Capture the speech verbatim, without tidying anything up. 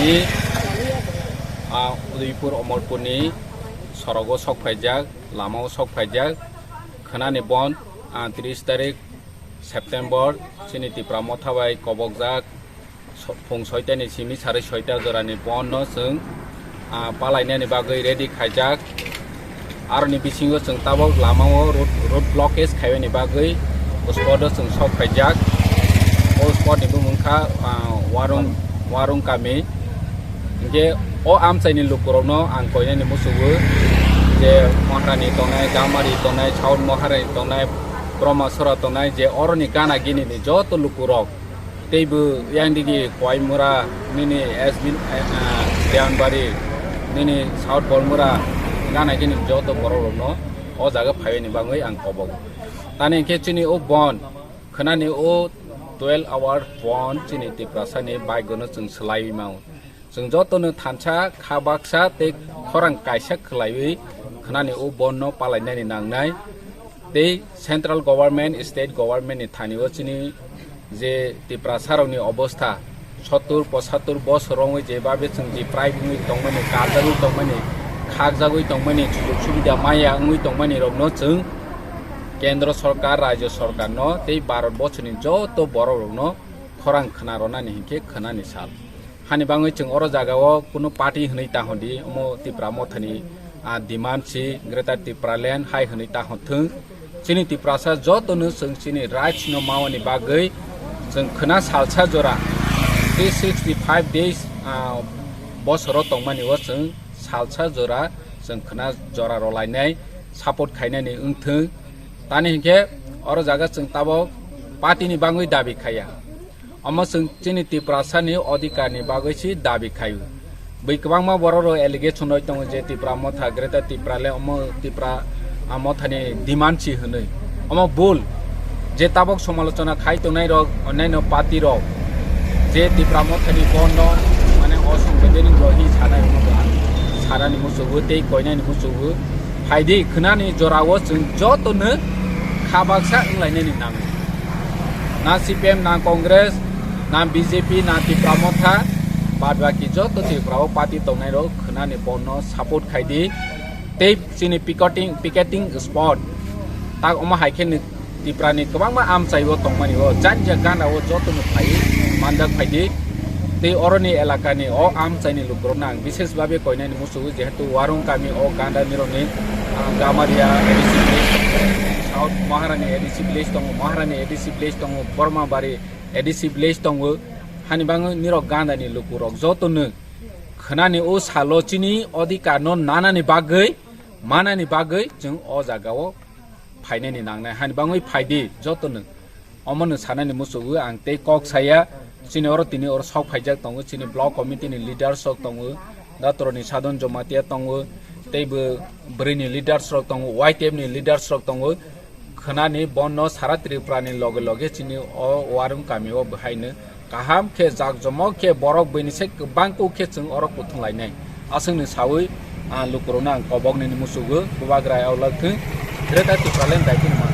Ah, Udaipur Omorpurni sorogo sok phaijak, lamao sok phaijak, khwnani bon, ah, tris tarik September, chini Tipra Motha bai kobokjak, so-, phung soitani simi sari soita jorani bon no chwng, ah, palainani bagwi ready khaijak. Aroni bisingo chwng tabok lamao road, road blockage khaibani bagwi o spot o chwng sok phaijak. O spot ni bumung kha, ah, Warung, Warung kami. Hinkhe o amchaini lukurokno ang koinani musugo je Maharani tongnai, Gamari tongnai, South Maharani tongnai, Brahmasora tongnai, je oroni gana gini ni joto lukurok. Teibo yang digi Koimura, nini S B, eh, eh, Deanbari, nini South Bormura, gana gini joto borok rokno o jaga phaiwi ni bagwi ang kobogo. Tani hinkhe chini o bon, khwnani o twelve hour bon chini Tiprasa ni bike no chwng swlaiwi mao. Chwng jotono thansa, kha baksa tei khorang kaisa khwlaiwi khwnani o bon no palainani nangnai. Tei central government, state government ni thani o chini je Tiprasa rokni obostha, sottur pochattur bosor wngwi je babe chwng deprive wngwi tongmani, karjagwi tongmani, khakjagwi tongmani, sujog subida maya wngwi tongmani rokno chwng Kendro Sorkar, Rajyo Sorkar no tei Bharat borsoni joto borok rokno khorang khwna ronani hinkhe khwnani sal. Hani bagwi chwng oro jagao kunu party hwnwi ta hwn di, omo Tipra Mothani, ah, demand si Greater Tipraland hai hwnwi ta hwn thwng. Chini Tiprasa jotono chwng chini rights no mawani bagwi chwng khwna salsa jora three sixty five days, ah, bosoro tongmani o chwng salsa jora chwng khwna jora rolainai support khainani wng thwng. Tani hinkhe oro jaga chwng tabok party ni bagwi dabi khaiya. Omo chwng chini Tiprasa ni odhikar ni bagwi si dabi khaio. Bwi kwbangma borok rok allegation roi tongo je Tipra Motha, Greater Tipraland omo Tipra, ah, Motha ni demand si hwnwi. Omo bul. Je tabok somalochona khai tongnai rok, onnaino party rok je Tipra Motha ni bon no mane osongbidhanik rok hi sanai rok no bo ang sanani musugo tei koinani musugo. Phaidi khwnani jorao chwng jotono kha baksa wnglainani nango. Na C P M, na Congress, na B J P, na Tipra Motha, bad baki joto Tripura o party tongnai rok khwnani bon no support khaidi. Tei chini picketing, picketing spot tak omo hai khe ni Tipra ni kwbangma amchai o tongmani o janja gana o joto no phai manjak phaidi. Tei oroni elaka ni o amchai ni lukurok no ang bishes babe koinani musugo, jehetu Warung kami o ganda ni rok ni, ah, Gamaria A D C village, South Maharani A D C village tongo, Maharani A D C village tongo, Bormabari A D C village tongo. Hani bagwi nirok ganda ni lukurok joto no khwnani o salo chini odhikar no nanani bagwi, manani bagwi chwng o jaga o phainani nangnai. Hani bagwi phaidi joto no. Omo no sanani musugo ang tei kok saya, chini oro tini oro sok phaijak tongo, chini block committee ni leaders rok tongo, Datoroni Sadhan Jamatia tongo, tei bo bwrwi ni leaders rok tongo, Y T F ni leaders rok tongo. Khwnani bon no sara Tripura ni loge loge chini o Warung kami o bwhai no kaham khe, jak jomok khe, borok bini se bangkuk khe chwng oro kuthung lainai. Aswk ni sawi, ah, lukurok no ang kobok nini musugo, bubagra yaulak thung, Greater Tipraland daiphin.